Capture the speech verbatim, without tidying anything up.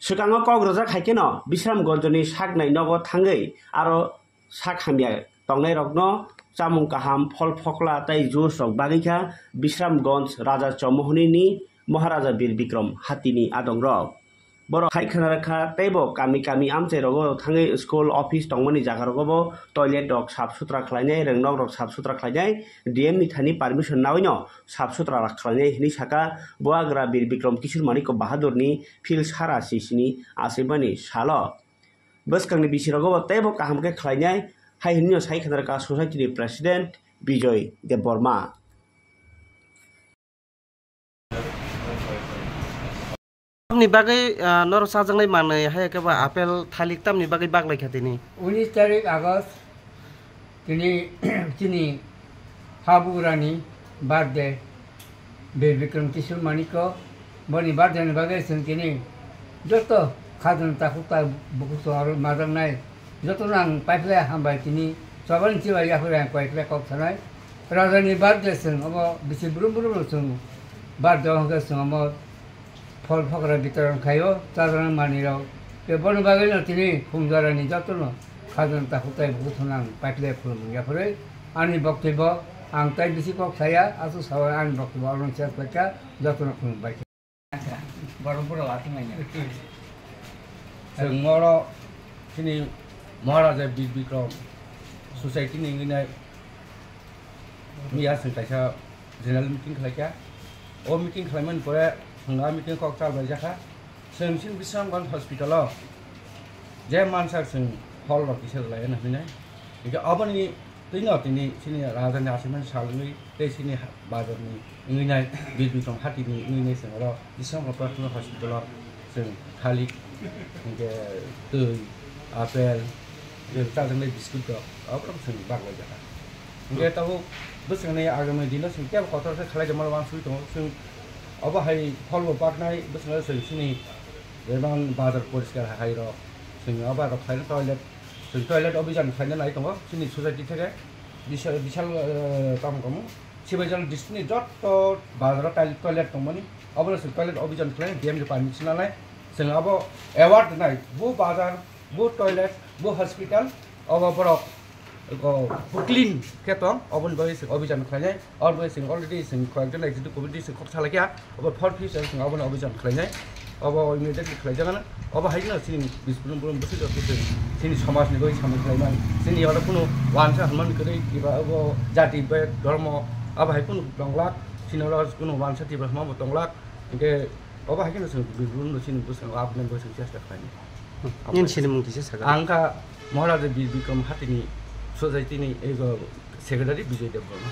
Swkango kok rwjak hai kheno Bisramganjni saknai nogo thangwi aro sak hamya tongnairokno chamung kaham, phol phokla tei juice rok bagwi kha Bisramganj Raja Chommohonini Maharaja Bir Bikram hatini adongrok. Borok hai khna rwkha teibo kami kami amchai rogo thangwi school, office tongmani jaga rogo bo toilet rok sap sutra khlainai, rwngnok rok sap sutra khlainai, D M ni thani permission nawino sap sutra rok khlainai hinwi saka Bubagra Bir Bikram Kishore Manikya Bahadurni phil sara sisini achaimani salo. Bwskangni bisirogo bo teibo kaham khe khlainai hai hinwi sai khna rwkha society ni president Bijoy Debbarma. Tamni bagwi, ah, norok chajaknai manwi hai khe ba apple thalik tamni bagwi baglai kha tini? Unis tarik August tini chini habugrani birthday, Bir Bikram Kishore Manikya, boni birthday ni bagwi chwng tini joto khajna takhuk ta bukhuk chwng aro majaknai jotono ang paiphlai hambai tini chobani chibai yaphai ang paiphlai kok sanai. Rajani birthday chwng obo bisi brum brum chwng birthday hwnkhe chwng omo phol phokra bitoron khaio, chajaknai manwirok. Tei bono bagwino tini khum jorani jotono khajna takhuk tai bukhuk thunang paiphlai khulumung yapharwi ani boktobyo ang tai bisi kok saya, aswk sawi ani boktobyo oro ses khlaikha, jotono khulumbai kha. Borok borok aswk nai. Chwng oro chini Maharaja Bir Bikram Society ni wngwi nai. Miya chwng kaisa general meeting khlaikha. O meeting khlaimani pore chwng a meeting kok chalbaijak kha. Chwng chini Bisramganj hospital o je mansak chwng hall rok kisa rwlai hwnwi nai. Hinkhe aboni twino tini chini rajani achaimani salwi tei chini ha-, bazarni wngwi nai Bir Bikram hatini wngwi nai chwng oro Bisramganj Prarthana Hospital o chwng thalik, hinkhe twi, apple, je chajaknai biscuit rok, aborok chwng baglai jakha. Hinkhe tabuk bwswkni agami dino chwng teibo kotor khe khlai tongmani wansugwi tongo. Chwng obo hai pholbo baknai bwswkno chwng chini jeman bazar poriskar hai rok, chwng obo rok khlaina toilet, chwng toilet obijan khlaina nai tongo chini society theke. Bisal, bisal, eh, tamo tamo. Sibaijal district ni jotto bazar o toilet, toilet tongmani, obono chwng toilet obijan khlai, D M ni permission lanai. Chwng abo award nai, bo bazar, bo toilet, bo hospital, obo borok, o, bo clean khe tong, oboni bagwi chwng obijan khlainai. Oboni bagwi chwng already chwng koyekjon executive committee chwng kok salaikha, obo for future chwng obono obijan khlainai. Obo immediately khlaijak ano. Obo hai kheno chini bis-, brum brum bwswk rok khe chini somaj ni bagwi samung khlai man. Chini oro kunu wansa hwnmani kwrwi, eba obo jati bai dhormo, abo hai kunu tonglak. Chini oro kunu wansa tiba hwnma bo tonglak. Hinkhe obo hai kheno chwng bis-, brum no chini bwskango aboni bagwi chwng chesta khlainai. Nini sinimung kisa sakha. Ang kha Maharaja Bir Bikram Hatini Society ni ego secretary Bijoy Debbarma.